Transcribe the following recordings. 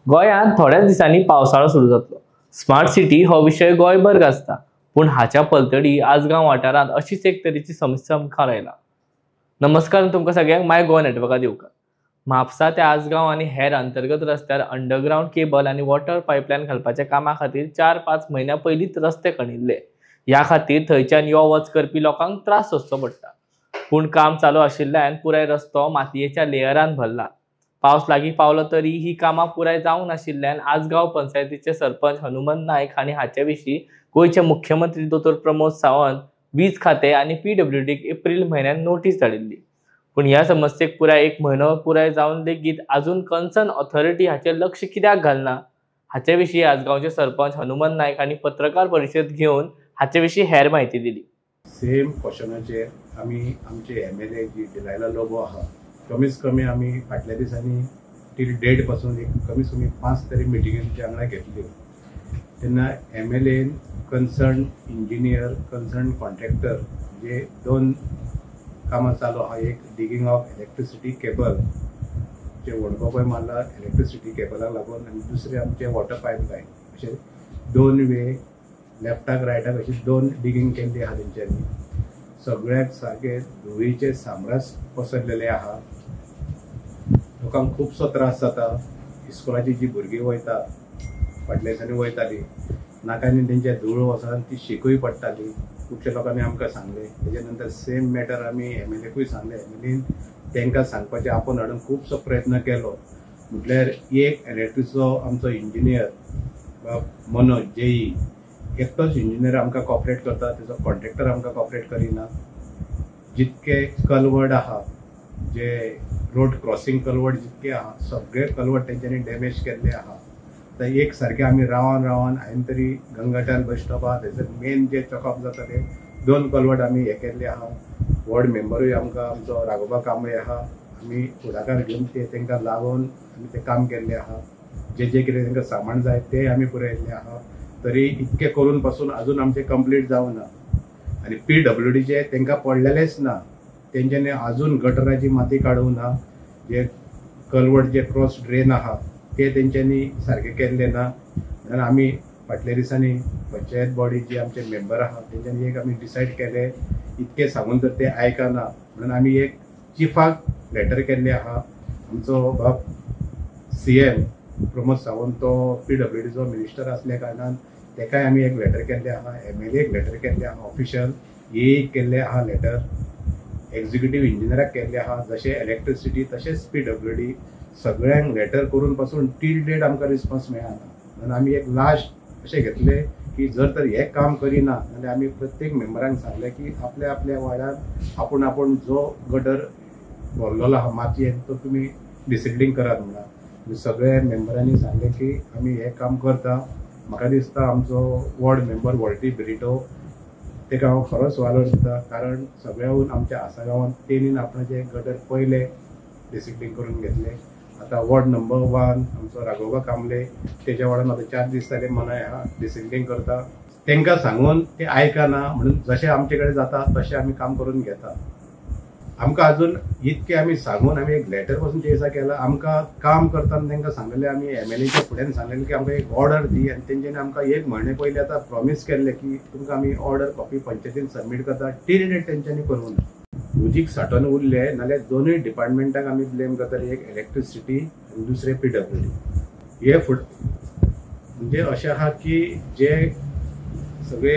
गोंयांत थोड्याच दिसांनी पावसाळो सुरू जातलो. स्मार्ट सिटी हो विशय गोंयभर गाजता, पूण हाच्या पलतडी आजगांव वाठारांत अशीच एक तरेची समस्या मुखार आयला. नमस्कार तुमकां सगळ्यांक माय गोवा नेटवर्कात येवकार. म्हापसा ते आजगांव आनी हेर अंतर्गत रस्त्यार अंडरग्रावंड केबल आनी वॉटर पायपलायन घालपाच्या कामा खातीर 4-5 म्हयन्यां पयलींच रस्ते खणिल्ले. ह्या खातीर थंयच्यान यो वच करपी लोकांक त्रास सोंसचो पडटा. पूण काम चालू आशिल्ल्यान पुराय रस्तो मातयेच्या लेयरान भरला. पावस लागीं पावलो तरी ही कामां पुराय जावंक नाशिल्ल्यान आजगांव पंचायतीचे सरपंच हनुमंत नायक हांणी हाचे विशीं गोंयचे मुख्यमंत्री दोतोर प्रमोद सावंत, वीज खातें आनी पीडब्ल्यूडीक एप्रील म्हयन्यान नोटीस धाडिल्ली. पूण ह्या समस्येक पुराय एक म्हयनो पुराय जावन लेगीत अजून कन्सर्न ऑथॉरिटी हाचेर लक्ष कित्याक घालना हाचे विशीं आजगांवचे सरपंच हनुमंत नायक हांणी पत्रकार परिशद घेवन हाचे विशीं हेर म्हायती दिली. सेम क्वेश्चनाचेर आमी आमचे एमएलए जी डिलायला लोबो आहा, कमीत कमी आमी फाटल्या दिसांनी टील डेट पासून एक कमीत कमी 5 तरी मिटिंगी तेच्या वांगडा घेतल्यो. तेन्ना एमएलएन कन्सर्न इंजिनियर, कन्सर्न कॉन्ट्रॅक्टर जे 2 कामां चालू आहा, एक डिगींग ऑफ इलेक्ट्रिसिटी केबल जे वणको पळय मारला इलेक्ट्रिसिटी केबलाक लागून, आनी दुसरें आमचें वॉटर पायपलायन, अशें 2 वे लेफ्टाक रायटाक अशी 2 डिगींग केल्ली आहा. तेंच्यांनी सगळ्याक सारके धुळीचे साम्राज्य पसरलेले आहा. लोकांक खुबसो त्रास जाता. इस्कोलाची जी भुरगीं वयता फाटल्या दिसांनी वयताली, नाकांनी तेंच्या धूळ वचून ती शिकूय पडटाली. खुबश्या लोकांनी आमकां सांगलें. तेच्या नंतर सेम मॅटर आमी एमएलएकूय सांगलें. एमएलएन तांकां सांगपाचें आपोवन हाडून खुबसो प्रयत्न केलो. म्हटल्यार एक इलेक्ट्रिकचो आमचो इंजिनियर बाब मनोज जेई एकटोच इंजिनियर आमकां कॉपरेट करता, तेजो कॉन्ट्रॅक्टर आमकां कॉपरेट करिना. जितके कलवर्ड आहा, जे रोड क्रॉसिंग कलवर्ड जितके आहा, सगळे कलवर्ड तेंच्यांनी डॅमेज केल्ले आहा. तर एक सारके आमी रावन रावन हांवें तरी गंगाटाल बस स्टॉप आहा थंयसर मेन जे चॉकअप जाता ते 2 कलवर्ड आमी हे केल्ले आहा. वॉर्ड मेंबरूय आमकां आमचो राघोबा कांबळे आहा, आमी फुडाकार घेवन ते तांकां लागून आमी तें काम केल्लें आहा. जे जे कितें तांकां सामान जाय तें आमी पुरयल्लें आहा. तरी इतकें करून पासून अजून आमचें कंप्लीट जावना. आनी पीडब्ल्यूडीचे तांकां पडलेलेंच ना. तेंच्यांनी अजून गटराची माती काडूंक ना. जे कलवर्ड जे क्रॉस ड्रेन आहा ते तेंच्यांनी सारकें केल्लें ना. म्हणून आमी फाटल्या दिसांनी पंचायत बॉडी जी आमचे मेंबर आहा तेंच्यांनी एक आमी डिसायड केलें, इतकें सांगून तर ते आयकना म्हणून आमी एक चिफाक लेटर केल्लें आहा. आमचो बाब सीएम प्रमोद सावंत तो पीडब्ल्यूडीचो मिनिस्टर आसल्या कारणान तेकाय आमी एक लेटर केल्लें आहा. एमएलएक लेटर केल्लें आहा, ऑफिशियल एक केल्लें आहा लेटर, एक्झिक्युटीव इंजिनियराक केल्लें आहा. जशें इलेक्ट्रिसिटी तशेंच पीडब्ल्यूडी सगळ्यांक लेटर करून पासून टील डेट आमकां रिस्पॉन्स मेळना. म्हणून आमी एक लास्ट अशें घेतलें की जर तर हें काम करिना जाल्यार आमी प्रत्येक मेंबरांक सांगलें की आपल्या आपल्या वार्डान आपूण आपूण जो गटर भरलेलो आहा मातयेन तो तुमी डिसिल्टींग करात म्हणून सगळ्या मेंबरांनी सांगलें की आमी हें काम करता. म्हाका दिसता आमचो वॉर्ड मेंबर वॉल्टी ब्रिटो तेका हांव खरोच वालोर दिता, कारण सगळ्याहून आमच्या आसा गांवांत तेणीन आपणाचें गटर पयलें डिसिल्टींग करून घेतलें. आतां वॉर्ड नंबर 1 आमचो राघोबा कांबळे तेच्या वार्डान आतां 4 दीस जाले मनाय आहा डिसिल्टींग करता. तांकां सांगून ते आयकना म्हणून जशें आमचे कडेन जाता तशें आमी काम करून घेता. आमकां अजून इतकें आमी सांगून आमी एक लेटर पासून ते दिसा केलां. आमकां काम करतना तांकां सांगलेलें, आमी एमएलएच्या फुड्यान सांगलेलें की आमकां एक ऑर्डर दी, आनी तेंच्यांनी आमकां 1 म्हयने पयलीं आतां प्रॉमीस केल्लें की तुमकां आमी ऑर्डर कॉपी पंचायतीन सबमीट करता. टील डेट तेंच्यांनी करूंक ना. उदीक साठोवन उरलें नाल्यार 2 डिपार्टमेंटाक आमी ब्लेम करताले, एक इलेक्ट्रिसिटी आनी दुसरें पीडब्ल्यूडी. हे फुड म्हणजे अशें आहा की जे सगळे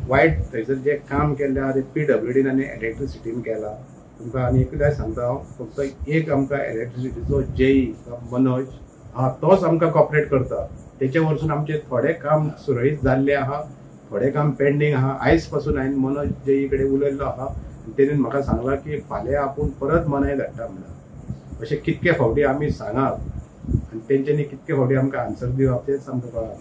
वायट थंयसर जें काम केल्लें आहा तें पीडब्ल्यूडीन आनी इलेक्ट्रिसिटीन केलां. तुमकां आनी एकदां सांगता हांव, फक्त एक आमकां इलेक्ट्रिसिटीचो जेई मनोज आहा तोच आमकां कॉपरेट करता. तेचे वरसून आमचें थोडें काम सुरळीत जाल्लें आहा, थोडें काम पेंडींग आहा. आयज पासून हांवें मनोज जेई कडेन उलयल्लो आहा, तेणेन म्हाका सांगलां की फाल्यां आपूण परत मनाय धाडटा म्हणून. अशें कितके फावटी आमी सांगाप आनी तेंच्यांनी कितके फावटी आमकां आन्सर दिवप तेंच आमकां कळना.